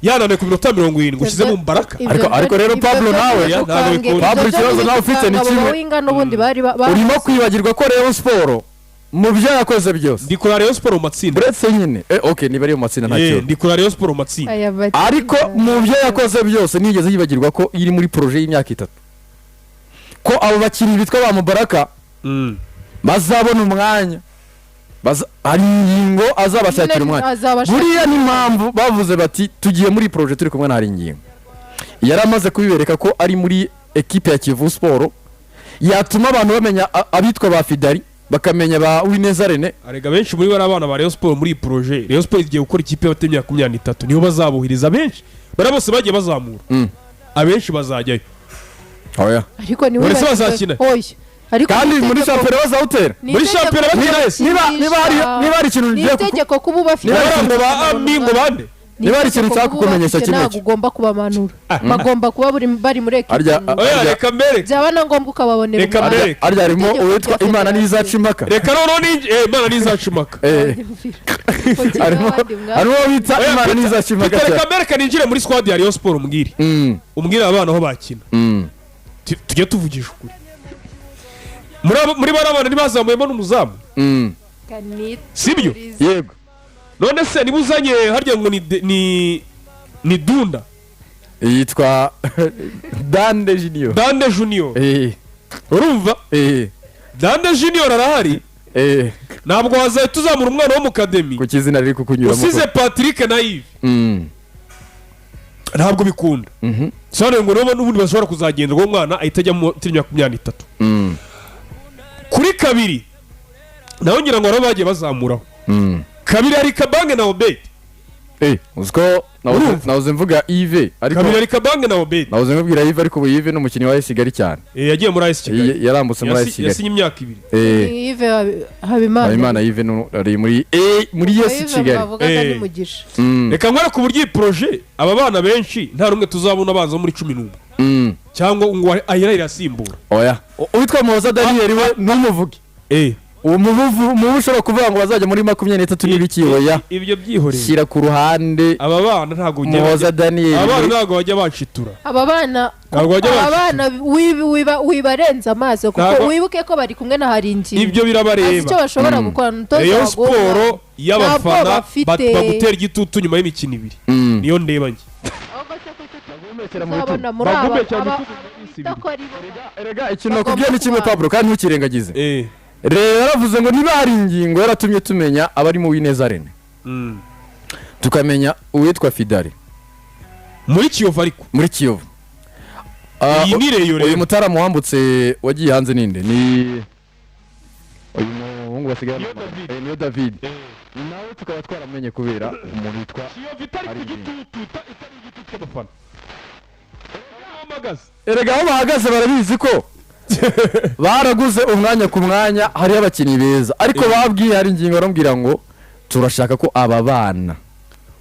Yananiwe ku minota 70 ushyizemo Mubaraka. Ariko rero Pablo nawe- Ntabwo bikunda. Pablo, ikibazo nawe ufite ni kimwe. Winga n'ubundi bari Urimo kwibagirwa ko Rayon Sport mu byo yakoze byose, Ndi kureba Rayon Sport mu matsinda. Uretse nyine, ok, niba ari mu matsinda nta kibazo. Ndi kureba Rayon Sport mu matsinda. Aya matsinda. Ariko mu byo yakoze byose ntiyigeze yibagirwa ko iri muri projet y'imyaka 3, ko abo bakinnyi bitwa ba Mubaraka bazabona umwanya. Hari ingingo azabashakira Nyine umwanya. azabashakira. Buriya n'impamvu bavuze bati tugiye muri projet turi kumwe na hari ingingo, yari amaze kubibereka ko ari muri ekipe ya Kiyovu Sport yatuma abantu bamenya abitwa ba Fidari, bakamenya ba Uwineza Rene. Arega benshi muri bo ari abana ba Rayon Sport. Muri iyi projet, Rayon Sport igiye gukora ikipe y'abafite imyaka 23, nibo bazabuhiriza benshi. Bariya bose bagiye bazamura, abenshi bazajyayo. Oya. Ariko ni Buri se bazakina? Oya, ariko Kandi ni muri itegeko- shampiyona bazawutera. Ni Muri itegeko shampiyona bakina ese? Niba hari ikintu Ni ngiye itegeko kuba ubafite. Niba hari Ngo ba Ami, ngo bande. Ni Niba hari ikintu itegeko kuba nshaka kukumenyesha ubafite, kimwe ntabwo cyo. ugomba kubamanura, bagomba kuba bari muri ekipi. Oya, reka mbere. Byaba na ngombwa ukababonera Reka umwanya. mbere. Harya harimo Itegeko uwitwa rya Imana federasiyo. ntizaca impaka. Reka noneho ni Imana ntizaca impaka. Harimo uwo bita Oya, Imana ntizaca impaka Peter, cyane. reka mbere ninjire muri squad ya Rayon Sport, umbwire umbwire abana aho bakina. Tujye tuvugisha ukuri. Muri bariya bana ntibazamuyemo n'umuzamu? Sibyo? Yego. None se niba uzanye harya ngo ni Dunda? Yitwa Dande Junior. Dande Junior. Urumva? Dande Junior arahari. Ntabwo wazahita uzamura umwana wo mu academy Ku kizina riri kukunyuramo. usize Patrick na Yves. Ntabwo bikunda. Sobanura ngo nibo n'ubundi bashobora kuzagenda, uwo mwana ahita ajya mu imyaka 23. Kuri kabiri nawe ngira ngo nabo bagiye bazamuraho. Kabiri hari Kabange na Obedi. Uzi ko Urumva? nahoze mvuga Yves, ariko Kabiri hari Kabange na Obedi. Nahoze nkubwira Yves, ariko ubu Yves ni umukinnyi wa AS Kigali cyane. Yagiye muri AS Kigali. Yarambutse muri AS Kigali. Yasinye imyaka 2. Yves Habimana. Habimana Yves ari muri AS Yves Kigali. bavugaga ni Mugisha. Reka nkwereke uburyo iyi projet, aba bana benshi nta rumwe tuzabona abanza muri 11 cyangwa ngo ahera asimbura. Oya, uwitwa Muhoza Daniel we ntumuvuge. Uwo mubu ushobora kuvuga ngo bazajya muri 23 n'ibiki, oya. Ibyo byihoreye. Shyira ku ruhande. Aba bana ntabwo Muhoza Daniel. Aba bana ntabwo bajya banshitura. Aba bana Ntabwo bajya aba bana wibarenza amaso kuko wibuke ko bari kumwe na Haringingo. Ibyo Azi icyo birabareba. bashobora gukora umutoza Rayon waguha Sport y'abafana Nta bwoba afite. bagutera igitutu nyuma y'imikino 2 niyo ndeba njye. Uzabona muri aba Bagumekera aba igitutu mu minsi 2. ko ari bo. Erega ikintu Bagomba nakubwiye ni kimwe, kubana. Pablo, kandi ntukirengagize. Rero yaravuze ngo niba hari ingingo yaratumye tumenya abari mu Wineza Rene, tukamenya uwitwa Fidari Muri Kiyovu ariko. Muri Kiyovu. Iyi ni Rayon Uyu rero. mutaramu wambutse wagiye hanze ninde? Ni uyu muhungu basigaye Niyo David. Niyo David nawe tukaba twaramenye kubera umuntu witwa Kiyovu itari ku Ari gitutu, itari igitutu cy'abafana. Bahagaze. Erega aho bahagaze barabizi ko baraguze umwanya ku mwanya, hariho abakinnyi beza, ariko babwiye hari ingingo baramubwira ngo turashaka ko aba bana, aba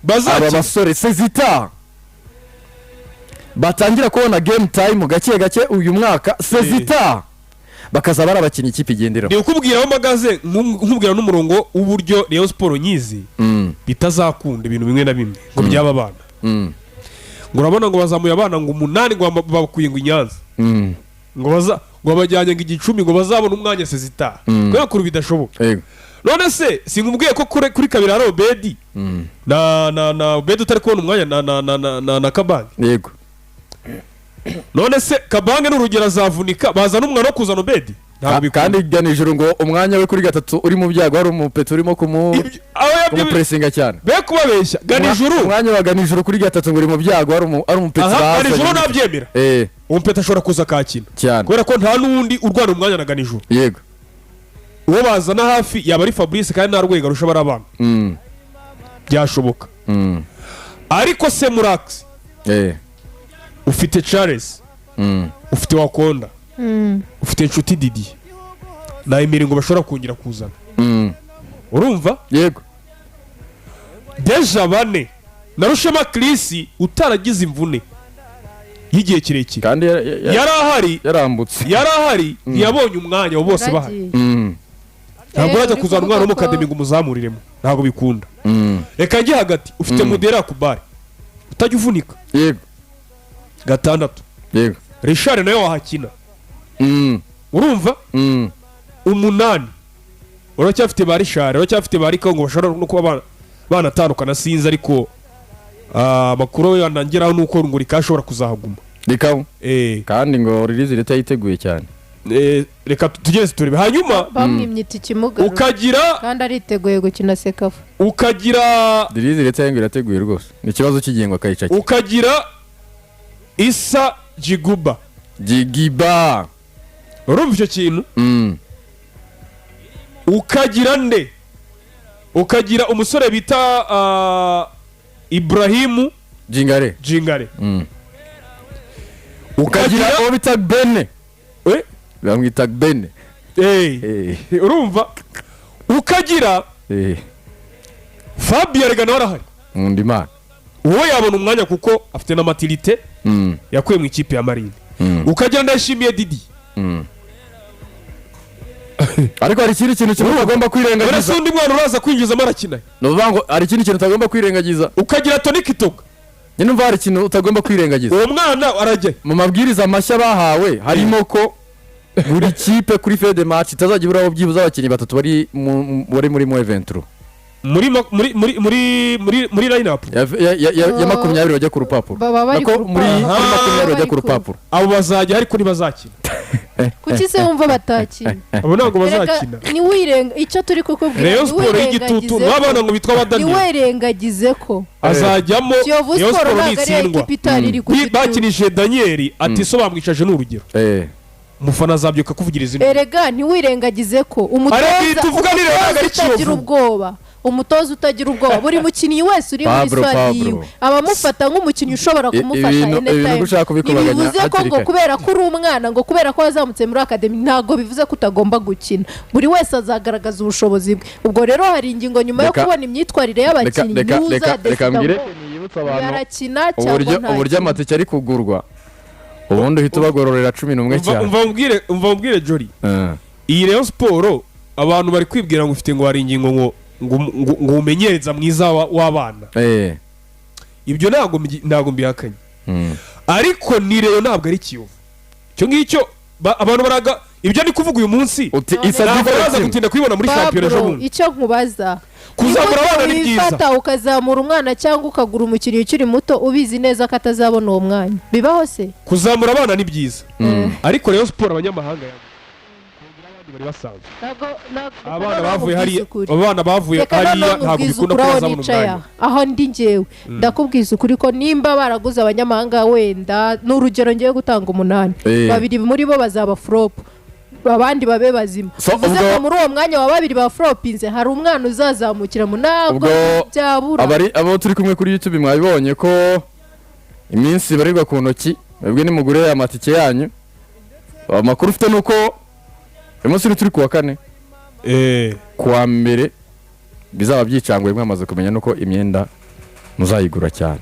Bazakina. basore sezita batangira kubona game time gake gake uyu mwaka, sezita bakazaba ari abakinnyi ikipe igenderaho. Ni ukubwira aho mpagaze, nkubwira n'umurongo w'uburyo Rayon Sport nyizi bitazakunda ibintu bimwe na bimwe ngo byaba abana. Ngo urabona ngo bazamuye abana ngo umunani, ngo bakuye ngo i Nyanza, ngo baza ngo babajyanye ngo igicumbi, ngo bazabone umwanya sezita kubera ko bidashoboka. None se sinkubwiye ko kuri kabiri hari Obedi na Obedi utari kubona umwanya na Kabange? None se Kabange ni urugero, azavunika bazana umwana wo kuzana Obedi? Ntabwo bikunda. Kandi Ganijuru ngo umwanya we kuri gatatu uri mu byago, hari umupeti urimo Aho kumupresinga cyane. Be kubabeshya, Ganijuru. Umwanya wa Ganijuru kuri gatatu ngo uri mu byago, hari umupeti Aha. bazanye. Ganijuru nabyemera. Umupeti ashobora kuza akakina kubera ko nta n'undi urwana umwanya na Ganijuru. Uwo bazana hafi yaba ari Fabrice, kandi nta rwego arusha bari abana. Byashoboka. Ariko se murax ufite Charles, ufite Wakonda, ufite Inshuti Didi na imiringo bashobora kongera kuzana. Urumva? Yego. Déjà bane na Rushema Chris utaragize imvune y'igihe kirekire. Kandi Yari ahari. yarambutse. Yari ahari, ntiyabonye umwanya, abo bose bahari. Yaragiye. Ntabwo urajya Uri kuzana kuvuga umwana wo mu ko- academy ngo umuzamuriremo, ntabwo bikunda. Reka njye hagati, ufite Mudera Kubare utajya uvunika. Gatandatu, Richard nawe wahakina. Urumva? Umunani uracyafite ba Richard, uracyafite ba Rika, ngo bashobora no kuba banatandukana, sinzi, ariko amakuru yanangeraho ni uko ngo Rika ashobora kuzahaguma. Rikabu. Eh. Kandi ngo release leta yiteguye cyane. Reka tugeze turebe hanyuma. Bamwimye itike imugarura Ukagira kandi ariteguye gukina CECAFA. Ukagira Release leta ngo irateguye rwose, ni ikibazo cy'igihe akayicakira. Ukagira Isa Jiguba. Jigiba. Urumva icyo kintu? Ukagira nde? Ukagira umusore bita Ibrahimu. Jingare. Jingare. Ukagira uwo bita Bene. Eh? Bamwita Bene. Urumva, ukagira Fabien Rega nawe arahari. Nkunda Imana. Uwo yabona umwanya kuko afite na maturité yakuye mu ikipe ya Marine. Ukagira Ndayishimiye Didi. Ariko hari ikindi kintu kimwe utagomba Uretse kwirengagiza. undi mwana uraza kwinjizamo arakina. Ni ukuvuga ngo hari ikindi kintu utagomba kwirengagiza. Ukagira Tony Kitoga. Nyine umva, hari ikintu utagomba kwirengagiza. Uwo mwana arajya. Mu mabwiriza mashya bahawe harimo ko buri kipe kuri feuille de match itazajya iburaho byibuze abakinnyi batatu bari muri moins 23. Muri ma- muri muri muri muri muri line up. Ya 20 bajya ku rupapuro. Baba bari Nako ku muri rupapuro. muri 20 bajya Bari ku rupapuro. Abo bazajya ariko ntibazakina. Kuki se wumva batakina? Abo ntabwo Erega bazakina. Ntiwirenga icyo turi kukubwira. Rayon Sport y'igitutu n'abana ngo bitwa ba Daniel Ntiwirengagize ko azajyamo. Kiyovu Rayon Sport Sport ntabwo ari nitsindwa, ekipa itari iri ku gitutu. Bakinishije Daniel ati so bamwicaje, ni urugero. Umufana azabyuka kuvugiriza induru. Erega ntiwirengagize ko umutoza Ariko tuvuga ni Rayon, ntabwo ari umutoza utagira Kiyovu. ubwoba, umutoza utagira ubwoba, buri mukinnyi wese uri muri Pablo, squad Pablo. yiwe aba amufata nk'umukinnyi ushobora kumufasha anytime. Ibintu ushaka kubikubaganya Ntibivuze ko hakiri ngo kare. kubera ko uri umwana, ngo kubera ko wazamutse muri academy, ntabwo bivuze ko utagomba gukina. Buri wese azagaragaza ubushobozi bwe. Ubwo rero hari ingingo nyuma yo kubona imyitwarire Reka y'abakinnyi reka niwe reka reka uzadecida mbwire ngo yibutse abantu yarakina cyangwa uburyo uburyo ntakina. amatike ari kugurwa, ubundi uhita ubagororera 11 Umva. cyane. Umva mbwire Jori. Iyi Rayon Sport abantu bari kwibwira ngo ufite, ngo hari ingingo ngo umenyereza mwiza w'abana. Ibyo ntabwo mbihakanye. Ariko ni Rayon, ntabwo ari Kiyovu. Icyo ngicyo abantu baraga ibyo ni kuvuga uyu munsi. Uti None isa Ntabwo different baza team. gutinda kuyibona muri shampiyona ejo Pablo, bundi. icyo nkubaza, Kuzamura ni gute abana ni byiza. wifata ukazamura umwana cyangwa ukagura umukinnyi ukiri muto ubizi neza ko atazabona uwo mwanya? Bibaho se? Kuzamura abana ni byiza, ariko Rayon Sport abanyamahanga yaguze abandi bari basanzwe, abana bavuye hariya, abana bavuye Reka hariya, noneho ntabwo nkubwize bikunda ukuri ko aho bazabona nicaye umwanya. aha, aho ndi njyewe ndakubwiza ukuri ko nimba baraguze abanyamahanga, wenda ni urugero ngiye gutanga, umunani, babiri muri bo bazaba flop, abandi babe bazima. So, Bivuze ubwo- ko muri uwo mwanya wa babiri ba flopinze hari umwana uzazamukira mu, ntabwo Ubwo byabura. Abari abo turi kumwe kuri YouTube mwabibonye ko iminsi ibarirwa ku ntoki. Mwebwe nimugure amatike yanyu. Amakuru ufite ni uko uyu munsi uri turi ku wa kane, ku wa mbere bizaba byicanguye, mwamaze kumenya nuko imyenda muzayigura cyane.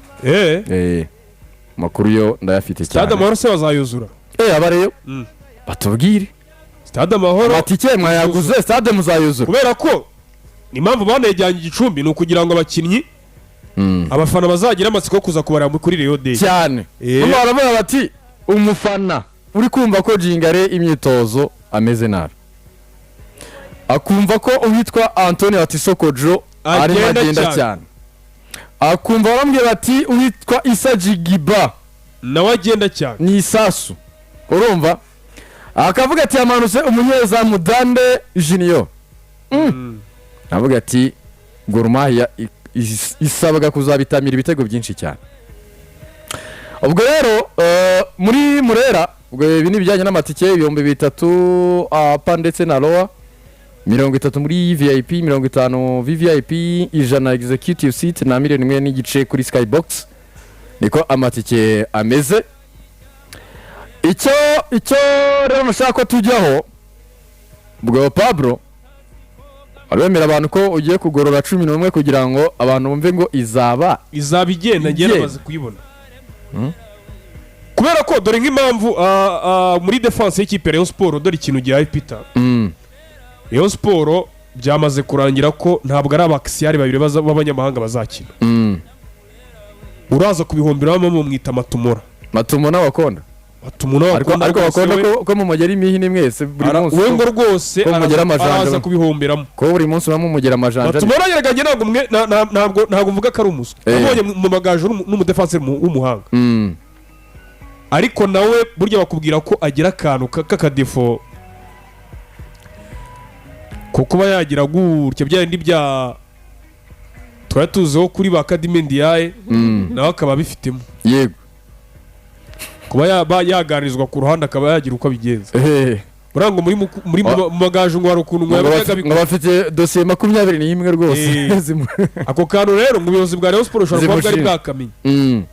Amakuru yo ndayafite Stade cyane. Amahoro se bazayuzura? Abareyo batubwire. Stade Amahoro. Amatike mwayaguze, stade muzayuzura? Kubera ko impamvu banayijyanye igicumbi ni ukugira ngo abakinnyi, abafana bazagira amatsiko yo kuza kubareba kuri Rayon Day. Cyane. Bamwe baravuga bati umufana uri kumva ko Jingare imyitozo ameze nabi, akumva ko uwitwa Antonio Atisokojo arimo Agenda agenda cyane. cyane, akumva barambwira bati uwitwa Isa Jigiba nawe agenda cyane, ni isasu, urumva akavuga ati yamanutse umunyezamu Dande Junior. Avuga ati Gor Mahia isabwa kuzabitamira ibitego byinshi cyane. Ubwo rero muri Murera, ubwo ibi ni ibijyanye n'amatike, 3000 upper ndetse na lower, 30 muri VIP, 50 VVIP, 100 executive seat na 1,5 miliyoni kuri skybox. Niko amatike ameze. Icyo rero nashaka ko tujyaho, ubwo Pablo aremera abantu ko ugiye kugorora 11 kugira ngo abantu bumve ngo izaba izaba igenda ngenda. Igenda. Bamaze kuyibona. Kubera ko dore nk'impamvu muri defense y'ikipe ya Rayon Sport, dore ikintu gihaye Peter. Rayon Sport Byamaze kurangira ko ntabwo ari aba axial babiri b'abanyamahanga bazakina. Uraza kubihombera bamwita Matumura. Matumo n'abakonda. Matumura. Ariko wakunda ariko rwose bakunda we ko mumugera imihini mwese buri munsi. We ngo rwose ko mugera amajanja araza kubihomberamo. Ko buri munsi uba mumugera amajanja. Matumura yerega ntabwo mwe ntabwo mvuga ko ari umuswa. Nabonye mu Magaju n'umudefanseri w'umuhanga. Ariko nawe burya bakubwira ko agira akantu k'akadéfaut ko kuba yagira gutya, bya bindi bya twari tuziho kuri ba Kadime Ndiaye, nawe akaba abifitemo. Kuba yaba yaganirizwa ku ruhande, akaba yagira uko abigenza. Buriya ngo muri mu Magaju ngo hari ukuntu ngo ngo yabaga ngo bafite dosiye 21 rwose. Ako kantu rero mu buyobozi bwa Rayon Sports bushobora kuba bwari Zimushinja. bwakamenye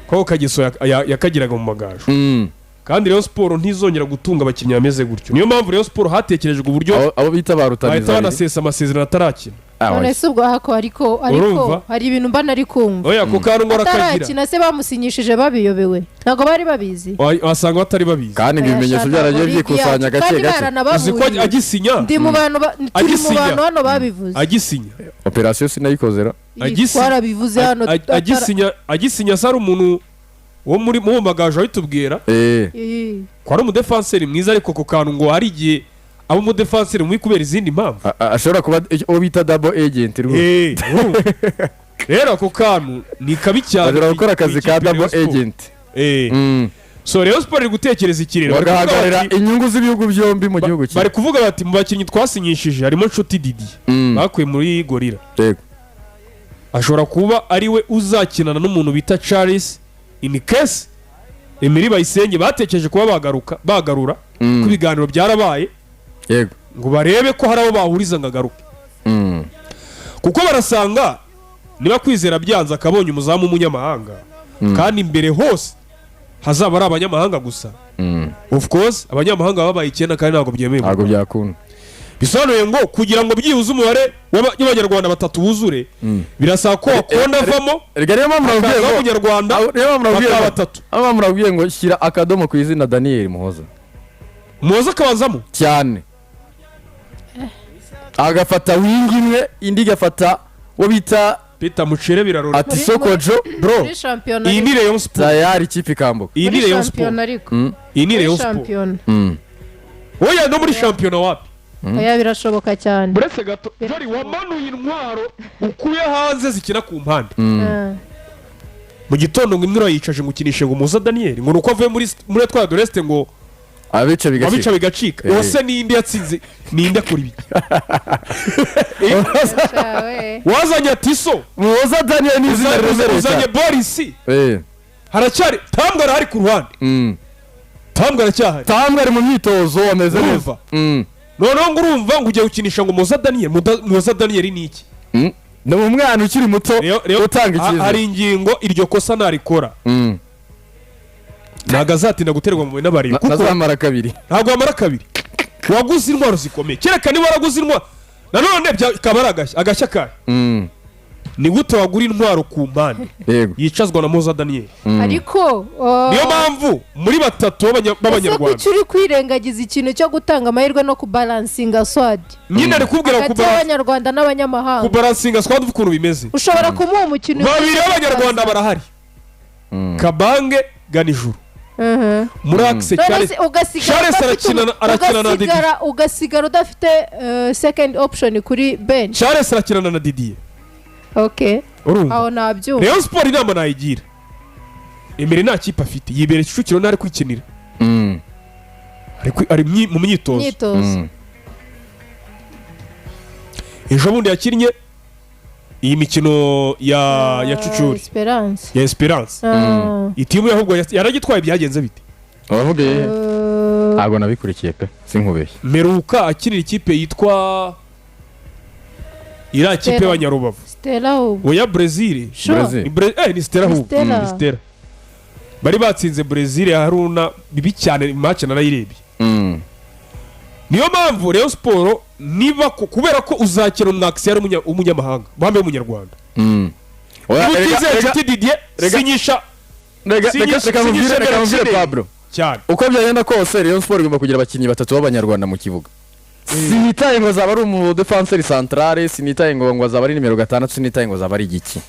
ko ako kageso yakagiraga mu Magaju. Kandi Rayon Sports ntizongera gutunga abakinnyi bameze gutyo. Niyo mpamvu Rayon Sports hatekerejwe uburyo abo bita ba bahita rutamiza. banasesa amasezerano atarakina. None se ubwo hako ariko Urumva? hari ibintu mba nari kumva. Oya, ako kantu ngo arakagira. Atarakina se, bamusinyishije babiyobewe? Ntabwo bari babizi? Wasanga batari babizi. Kandi ngo ibimenyetso byaragiye byikusanya gake Kandi gake. Uzi ko baranababuriye. agisinya Ndi mu bantu turi mu Agisinya. bantu hano babivuze. Agisinya Operasiyo sinayikoze ra. Twarabivuze hano agisinya se, ari umuntu wo muri mu Magaju abitubwira ko ari umudefanseri mwiza, ariko ako kantu ngo hari igihe aba umudefanseri mubi kubera izindi mpamvu. Ashobora kuba uwo bita double agent rwose. Urumva? Rero ako kantu ni kabi cyane Ashobora gukora ku akazi ikipe ka ya Rayon double Sports. agent. So Rayon Sports iri gutekereza ikirere. Bari kuvuga Bagahagararira inyungu z'ibihugu byombi mu gihugu kimwe. Bari kuvuga bati mu bakinnyi twasinyishije harimo Nshuti Didi bakuye muri Gorilla. Ashobora kuba ari we uzakinana n'umuntu bita Charles in case Emery Bayisenge batekereje kuba bagaruka bagarura, ko ibiganiro byarabaye ngo barebe ko hari abo bahuriza ngo agaruke, kuko barasanga niba Kwizera byanze akabonye umuzamu w'umunyamahanga, kandi imbere hose hazaba ari abanyamahanga gusa. Of course abanyamahanga babaye icyenda, kandi ntabwo byemewe mu Ntabwo Rwanda. byakunda. Bisobanuye ngo kugira ngo byibuze umubare w'Abanyarwanda batatu wuzure, birasaba ko Wakonda avamo, Erega niyo mpamvu nababwiye hakazaho ngo umunyarwanda, Niyo mpamvu nababwiye bakaba ngo batatu. Niyo mpamvu nababwiye ngo shyira akadomo ku izina Daniel Muhoza. Muhoza akabanzamo. Cyane, agafata wing imwe, indi igafata uwo bita Peter Mucere birarora. Ati Sokojo bro. Muri shampiyona. Iyi ni Rayon Sports. Tayari ikipe ikambuka. Iyi ni Muri Rayon Sports. shampiyona ariko. Iyi ni Muri Rayon Sports. shampiyona. Oya, no muri shampiyona wapi. Oya, birashoboka cyane. Buretse gato, Jori, wamanuye intwaro ukuye hanze zikina ku mpande. Mu gitondo ngo imwe urayicaje ngo ukinishe ngo Muza Daniel, ngo ni uko avuye muri Etoile de l'Est, ngo abica abica bigacika. Bigacika. Uwo se ninde yatsinze? Ninde akora ibiki? Shawe. Wazanye Atiso. Muhoza Daniel ni izina riremereye Uzanye cyane. Boris. Haracyari Tambwa, arahari ku ruhande. Tambwa aracyahari. Tambwa ari mu myitozo, ameze neza. Urumva? Noneho ngo urumva ngo ugiye gukinisha ngo Muza Daniel. Muza Daniel ni iki? Ni umwana ukiri muto Rero utanga icyizere. Hari ingingo iryo kosa narikora, ntabwo azatinda guterwa mu n'abareba, kuko Ntazamara kabiri. Ntabwo wamara kabiri waguze intwaro zikomeye, kereka niba waraguze intwaro nanone kaba ari agashya. Agashya kayo, ni gute wagura intwaro ku mpande yicazwa na Muza Daniel? Ariko oh, Niyo mpamvu muri batatu ese b'Abanyarwanda kuki uri kwirengagiza ikintu cyo gutanga amahirwe no kubalansinga squad Nyine ari kubwira hagati y'Abanyarwanda n'abanyamahanga? Kubalansinga squad ukuntu bimeze, Ushobora kumuha umukino babiri b'Abanyarwanda barahari, Kabange, Ganijuru, muri axe. None Charles se ugasigara Charles udafite arakina na Didier. ugasigara udafite second option kuri bench. Charles arakinana na Didier. Okay. Urumva? Aho nabyumva. Rayon Sports inama nayigira, Emery nta kipe afite, yibereye Kicukiro, ntari kwikinira, ari mu myitozo. Imyitozo. Ejo bundi yakinnye iyi mikino ya Cucuri. Esperance. Ya Esperance. Itimu ahubwo yaragitwaye, byagenze bite? Uravuga iyihe? Ntabwo nabikurikiye pe, sinkubeshye. Meruka akinira ikipe yitwa iriya kipe Stella. y'Abanyarubavu. Stella ahubwo. Oya, Brezil. Sure. Brazil. Ni Stella ahubwo. Stella. Ni Stella bari batsinze Brezil ya Haruna bibi cyane, match narayirebye. Niyo mpamvu Rayon Sports niba kubera ko uzakina umwakisi yari umunyamahanga bambaye umunyarwanda, Oya, niba erega- utizeye erega- Nshuti Didier, sinyisha reka mubwire, sinyisha reka mubwire Berakineye. Pablo Cyane. Uko byagenda kose, Rayon Sports igomba kugira abakinnyi batatu b'Abanyarwanda mu kibuga. Sinitaye ngo azaba ari umudefanseri centrale, sinitaye ngo azaba ari nimero 6, sinitaye ngo azaba ari igiki.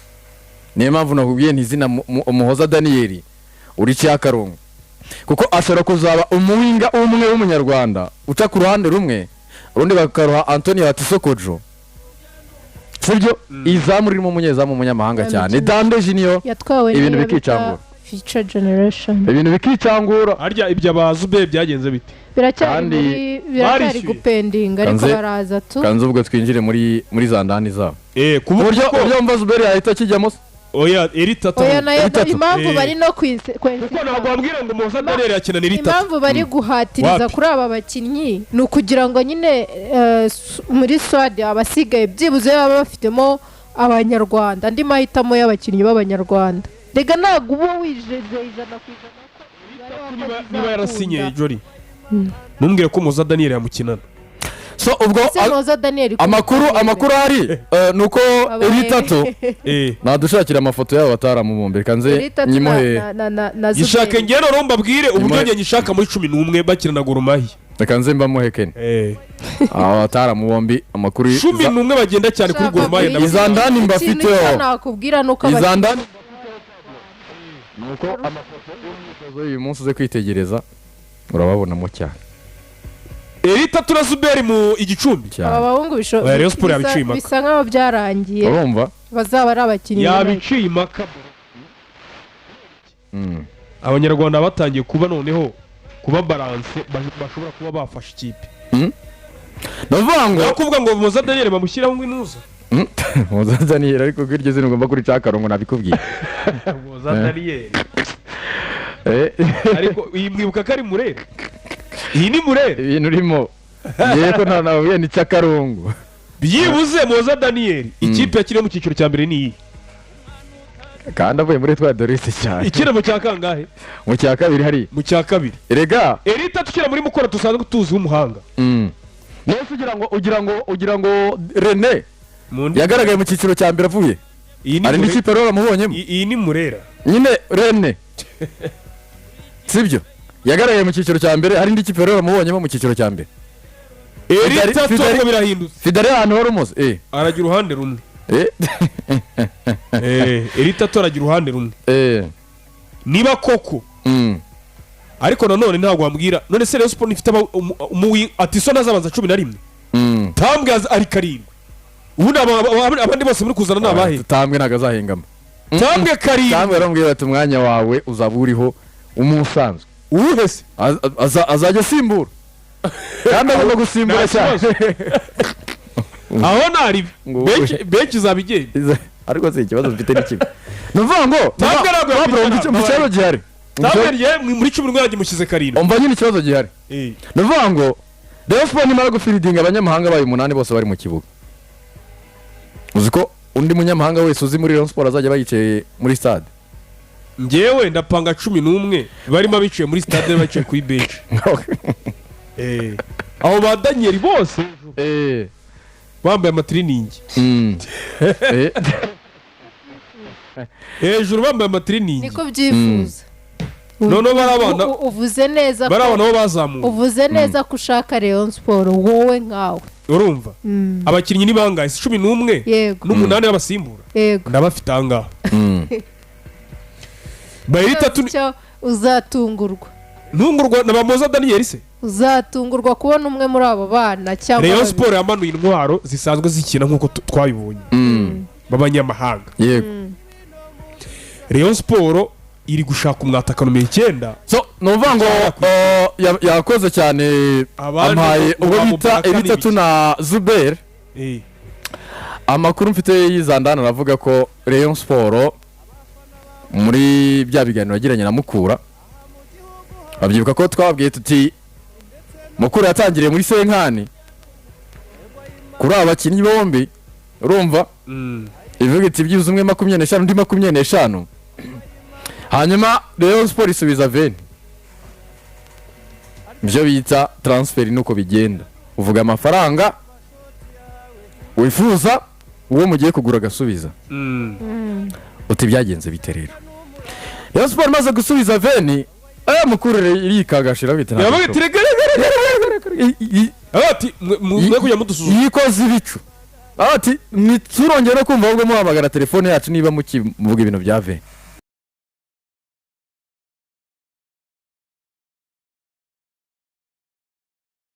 Niyo mpamvu nakubwiye nti izina Umuhoza Daniel uri cyakarongo, kuko ashobora kuzaba umuwinga umwe w'umunyarwanda uca ku ruhande rumwe, urundi bakaruha Antonio Hatisokojo, sibyo? Izamu ririmo umunyezamu w'umunyamahanga cyane, Dande Junior. Yatwawe Ibintu n'iyo bita bikicangura. Future Generation. Ibintu bikicangura. Harya ibyo abazube byagenze bite? Biracyari Kandi muri, biracyari barishyuye. gupendinga, ariko baraza tu. Kanze ubwo twinjire muri za ndani zabo. Ku buryo uburyo mva Zuberi yahita akijyamo se? Oya, eri 3. Oya, nayo Bitatu. impamvu bari no kwinse Kuko ntabwo wambwira ngo Muhoza Daniel yakina ni 3. Impamvu bari guhatiriza Wapi? kuri aba bakinnyi ni ukugira ngo nyine muri squad abasigaye byibuze baba bafitemo abanyarwanda, andi mahitamo y'abakinnyi b'abanyarwanda. Rega ntabwo uba wijeze 100% ko umubare w'abakozi Niba yarasinye uzakunda. Jori, ntumbwire ko Muhoza Daniel yamukinana. So ubwo Ese Muhoza Daniel ko amakuru ahari ni uko Abaye- Eri 3 nadushakira amafoto yabo bataramubumbe, reka nze Eri 3 nyimuhe. na Gishake. Zuberi. Ngewe noneho mbabwire uburyo njye nyishaka muri 11 bakina na Gor Mahia. Reka nze mbamuhe Ken. Aba bataramu bombi amakuru Cumi n'umwe bagenda cyane kuri Shaka Gor Mahia. Iza ndani Ikintu mbafiteho. cyo nakubwira ni uko Iza abakinnyi ndani ni uko amafoto y'imyitozo y'uyu munsi uze kwitegereza urababonamo cyane. Eri 3 na Zuberi mu igicumbi. Aba Cyane. bahungu Oya, Rayon Sports yabiciye impaka. bisa nkaho byarangiye. Urumva? Bazaba ari abakinnyi. Yabiciye impaka. Abanyarwanda batangiye kuba noneho kuba balance, bashobora kuba bafasha ikipe. Ni ukuvuga ngo Aho kuvuga ngo Muhoza Daniel bamushyiraho ngo inuza. Muhoza Daniel, ariko ko iryo zina ugomba kuri akarongo, nabikubwiye. Muhoza Daniel. Ariko iyi mwibuka ko ari Murera, iyi ni Murera. Ibintu urimo ngewe ko nta nababwiye ni cy'akarungu. Byibuze Muhoza Daniel, ikipe yakiriye mu cyiciro cya mbere ni iyi. Kandi avuye muri twa Dorisi cyane. Ikina mu cya kangahe? Mu cya kabiri hari. Mu cya kabiri. Erega Eri 3 ukina muri Mukura dusanzwe tuzi w'umuhanga. Nese ugira ngo Rene Mu ndi- yagaragaye mu cyiciro cya mbere avuye Iyi ni hari indi kipe rero bamubonyemo. Iyi ni Murera. Nyine Rene, sibyo? Yagaragaye mu cyiciro cya mbere, hari indi kipe rero bamubonyemo mu cyiciro cya mbere. Eri Fidari- 3 Fidari- ariko birahindutse. Fidari ahantu wari umuzi Aragira uruhande rumwe. Eri 3 aragira uruhande rumwe. Niba koko ariko nanone ntabwo wambwira none se Rayon Sports ifite Atiso azabanza 11. Tambwe ari 7, ubundi abandi bose muri kuzana ni abahe? Tambwe ntabwo azahengama. Tambwe 7. Tambwe yaramubwiye bati umwanya wawe uzaba uriho umusanzwe. Uwuhe se? Azajya asimbura kandi agomba gusimbura Nta cyane. Aho naribi. Ngo Benshi izaba igenda. Ariko si ikibazo mfite ni kimwe, ni ukuvuga ngo Tambwe ntabwo Pablo, yakwicara. umva ikibazo gihari. Tambwe rye muri 11 yanjye mushyize 7. Umva nyine ikibazo gihari. Ni ukuvuga ngo Rayon Sports nimara gufiridinga abanyamahanga bayo 8 bose bari mu kibuga, uzi ko undi munyamahanga wese uzi muri Rayon Sports azajya aba yicaye muri stade. Njyewe ndapanga 11 barimo abicaye muri stade, baciye kuri benshi. Abo ba Daniel bose bambaye amatiriningi hejuru, bambaye amatiriningi. Niko byifuza. Noneho bari abana Uvuze neza bari abana bo bazamuye. Uvuze neza ko ushaka Rayon Sports wowe nkawe. Urumva abakinnyi ni bangahe? Si 11? Yego. N'umunani b'abasimbura. Yego. Ndabafite ahangaha bayiri 3. Icyo uzatungurwa. Ntungurwa na bamuza Daniel se? Uzatungurwa kubona umwe muri abo bana cyangwa Rayon babiri. Sports yamanuye intwaro zisanzwe zikina nk'uko twabibonye b'abanyamahanga. Rayon Sports iri gushaka umwataka nomero 9. So ni ukuvuga ngo yakoze cyane. Abandi ampaye ngo ubwo bita Mubaraka Eri 3 n'ibiki. na Zuber. Amakuru mfite y'izandana aravuga ko Rayon Sports muri bya biganiro yagiranye na Mukura, babyibuka ko twababwiye tuti Mukura yatangiriye muri cinquante kuri aba bakinnyi bombi, urumva? Ivuga iti byibuze umwe 25, undi 25, hanyuma Rayon Sports isubiza 20. Ibyo bita transfer nuko bigenda, uvuga amafaranga wifuza, uwo mugiye kugura agasubiza. Uti byagenze bite rero? Rayon Sports imaze gusubiza 20, aya Mukura irikagashira bita Yavuga iti reka reka reka reka reka. Aravuga ati mwe kujya mudusuzuma. Yikoze ibicu. Ati ntiturongere no kumva ahubwo muhamagara telefone yacu niba mukivuga ibintu bya ve.